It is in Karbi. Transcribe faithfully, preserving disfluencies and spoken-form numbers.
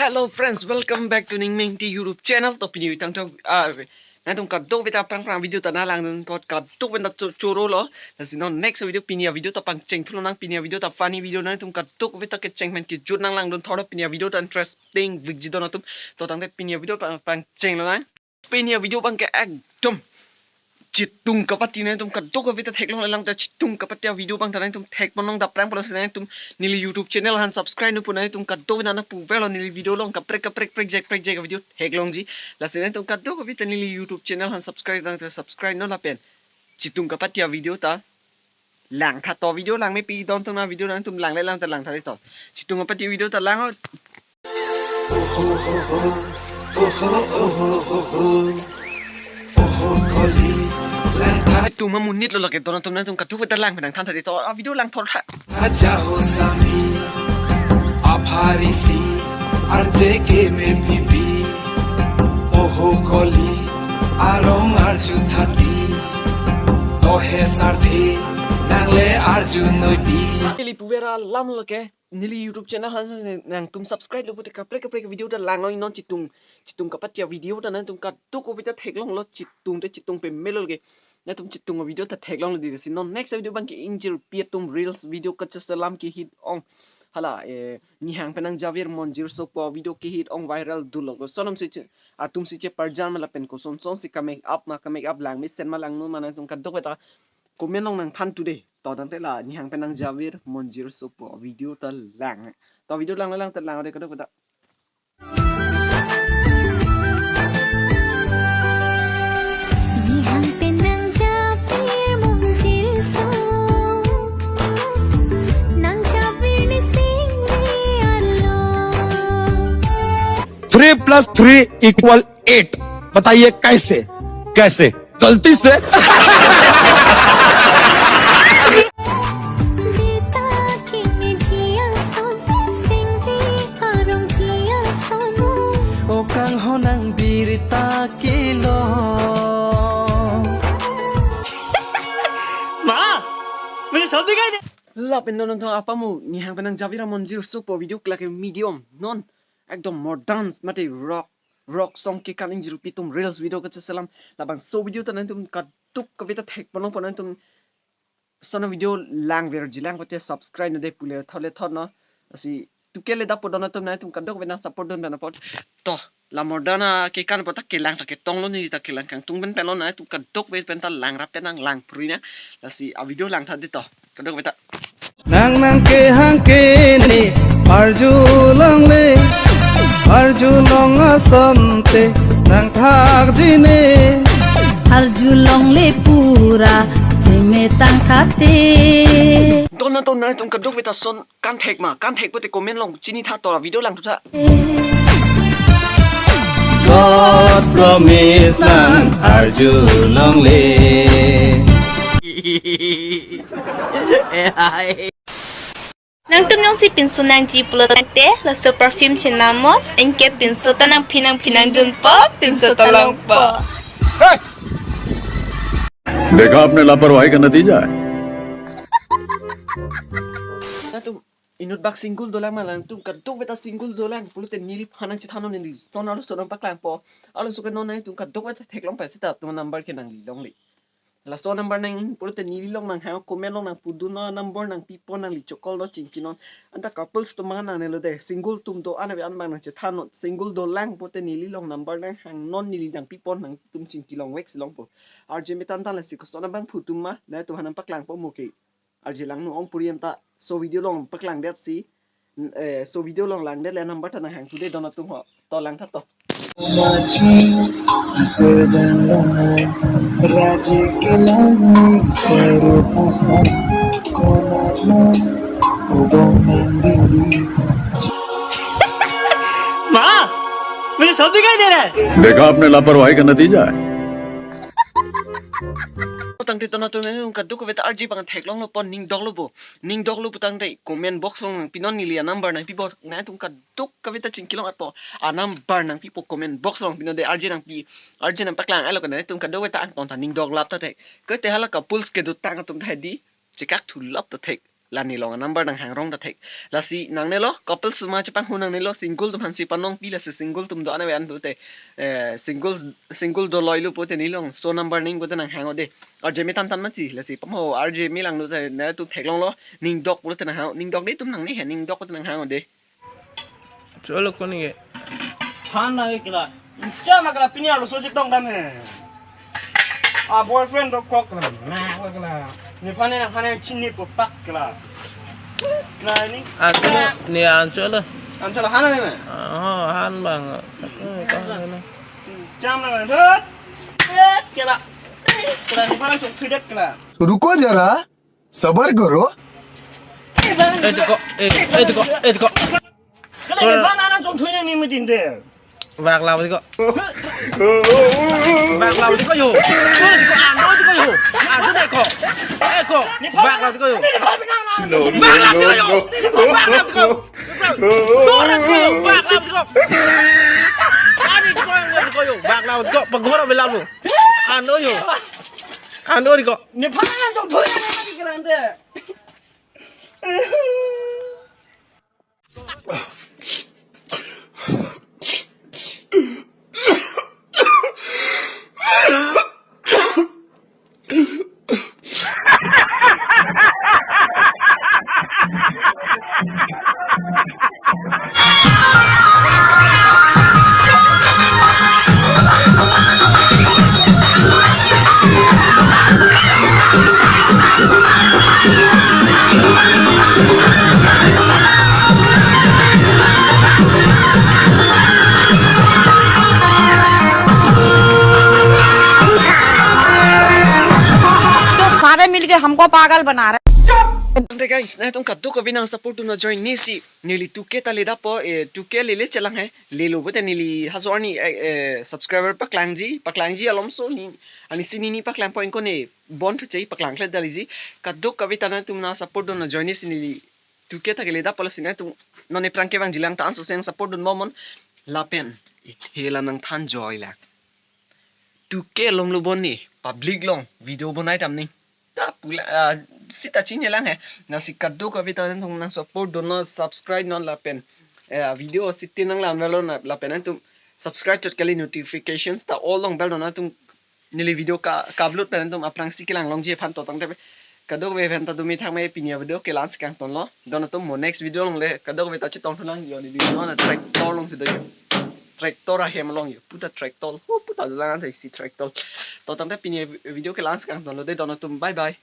Hello friends, welcome back to Ningmengti YouTube channel. To pini tang to, ah, nangtum kadokave ta aphrang aphrang video ta nanglangdun apot kadokave ta cho-, choro lo. Lasi non next video pini video ta pangcheng thulonang, pini video ta funny video, nangtum kadokave ta kecheng pen kejut nanglangdun thor, pini video ta interesting vekji don atum. To tangte pini video pang, pangcheng lonang. Pini video abang ke ekdom chitung kapati, nangtum kadokave ta theklonglelang ta chitung kapati avideo abang ta nangtum thek ponlong ta aphrang pulo si nangtum neli YouTube channel aphan subscribe nu pu nangtum kadokave ta nangpuverlo, neli video along kaprek kaprek prekjak prekjak video theklongji. Lasi nangtum kadokave ta neli YouTube channel aphan subscribe nangtum subscribe non lapen chitung kapati avideo ta langtha. To video langmepi don atum, na video nangtum langlelang ta langtha to. Chitung kapati video ta lang. Tum amonit lo lake don atum, nangtum kadokave ta lang pen nangthan tha to, avideo langthor tha. Aja ho sami, apharisi, arje ke me pipi. Oho koli, arong arju thati. Tohe sarthe, nangle arju noi di. Neli puver alam lake, neli YouTube channel aphan nangtum subscribe lo pute kaprek kaprek video ta langlo, non chitung, chitung kapati avideo ta nangtum kadokave ta theklonglo, chitung te chitung pame lo lake. Nangtum chitung avideo ta theklonglo di si non next video abang ke ingjirpi atum reels video kacheselam ke hit ong. Hala, eh, Nihang pen nangjavir monjir sopo video ke hit ong viral dunlo. Koson atum si che, atum si cheparjan ma lapen koson son si ka make up ma, ka make up langmesen ma langno ma, nangtum kadokave ta comment along nangthan today. To tangte la Nihang pen nangjavir monjir sopo video ta lang. To video langlelang ta lang de kadokave ta. Nihang pen nangjavir monjir so, nangjavir ne singri arlo. Three plus three equal eight. बताइए कैसे? कैसे? गलती से। Birta kimi jia son, singri arong jia son. O kanghon nang birta kilo. Ma, mujhe sabzi khaine. Lapen non nangtum apamu Nihang pen nangjavir monjir sopo video klake medium non ekdom modern mate rock, rock song kekan ingjirpi atum reels video kacheselam. Labangso video ta nangtum kadokave ta thek ponlong pon, nangtum son avideo langverji lang pute subscribe no de pule thole thon no. Lasi tuke le dapo don atum, nangtum kadokave nang support dun pen apot. To la modern akekan apot ta kelang ta ketonglo, neli ta kelang kangtung pen penlo, nangtum kadokave pen ta langrap pen nang lang puri na. Lasi avideo langtha de to. Kadokave ta. Nang nang kehang keni arjulongle, arjulong asonte nangthak dine. Arjulongle pura seme tangthate. Don atum, nangtum kadokave ta son kan thek ma, kan thek pute comment along chinitha to la video langtha. God promise nang arjulongle. Nangtum jongsi pinso nangji pulo tangte, laso perfume chenamon, anke pinso ta nangphi nangphi nangdunpo, pinso ta longpo. देखा आपने लापरवाही का नतीजा है। Nangtum inut bak single dolang ma, nangtum kadokave ta single dolang pulote neliphan nangchethannon, neli son arloso nangpaklangpo. Arloso ke non nangtum kadokave ta theklong pasi ta atum number ke nanglilongle. Laso number nang pulote neli along nanghang, comment along nangpudun non, number nangpipon, nangli chokol non, chingki non. Anta couples atum abang nangnelo de, single atum do-an ave, an abang nangchethannon, single dolang pute neli along number nanghang non, neli nangpipon, nangtum chingki longvek si longpo. Arje metan tan lasi koson abangphu atum ma, nangtum aphan nangpaklangpo mo ke. Arje langno ong puri anta, laso video along paklangdet si, n-, eh, laso video along langdet le number ta nanghang today don atum ho. To langtha to. माँ, मुझे सब दिखाई दे रहा है। देखा आपने लापरवाही का नतीजा है। Tangte don atum, nangtum kadokave ta arje abang theklonglo pon, ning doklo bo. Ning doklo putangte comment box along nangpinon, neli anumber nangpipo, nangtum kadokave ta chingki long-etpo. Anumber nangpipo, comment box along pinon de, arje nangpi, arje nangpaklang alo kan, nangtum kadokave ta angton ta ning doklap ta thek. Kote hala couples kedotang atum ta hedi chekak thulap ta thek. La nelong a-number nanghang rong ta thek. Lasi nangnelo, couple suma chepanghu nangnelo, single atum aphansi panongpi, lasi single atum do-an ave an pute, eh, single, single do loilo pute nelong, so number ning pute nanghang-o de. R J me than than mati, lasi pamo R J me lang do te, netum theklonglo, ning dok pute nanghang, ning dok de atum nangne he, ning dok pute nanghang-o de. Cholo koni ke. Than na ke la. Icha ma ke la pini arloso chetong dam he. A boyfriend dokok ke la. Ma ke la. Nephan ne nanghane chini po pak ke la. Ke la ni. Ancho, ni ancho lo. Ancho lo han na me. Oh, han bang. Satu ko na. Cham na me. Hut. Ke la. Ke la nephan nangchongthui det ke la. तो रुको जरा, सबर करो। Eh, diko, eh, eh, diko, eh, diko. Kala ke bana nang chongthui nang ni mutin de. Bak lau diko. Bak lau diko yo. Diko, ano diko yo. Ano diko. Eh, ko. Bak lau diko yo. Bak lau diko yo. Bak lau diko. Tora diko yo. Bak lau diko. Ani diko yo, diko yo. Bak lau diko. Pagora belam lo. Ano yo. Ano diko. Nephan nang chongthui nang ni mutin de. तो सारे मिलके हमको पागल बना रहे हैं। Tangte guys, nangtum kadokave nang support dun ajoine si neli two K ta ledappo, eh, two K lele chelang he, lelo pute neli haso arni, eh, eh, subscriber paklangji, paklangji alomso ni, ani si nini paklang point kone bon thuche paklangkle daliji, kadokave ta nangtum nang support dun ajoine si neli two K ta keledappo lasi nangtum non aphrang kevangji lang ta anso seng support dun bomnon lapen ithe la nangthan joi la. Two K lomlo bon ni public along video bonai dam ni. Ta pula, ah, sita chini lang he. Lasi kadokave ta nangtum nang support dun non, subscribe non lapen, eh, video siti nang lang velo na lapen nangtum subscribe chot kali notifications ta all along bell dun nangtum neli video ka, ka-upload pen nangtum aphrangsi kelang longji aphan. To tangte kadokave aphan ta dumi thang me pini a-video ke la-ansi kangtonlo. Don atum mo next video along le kadokave ta chetong thu nang yo, neli non tractor alongsi do yo. Tractor ahem along yo. Puta tractor. Ho puta lang an si tractor. To tangte pini a-video ke la-ansi kangtonlo de don atum. Bye bye.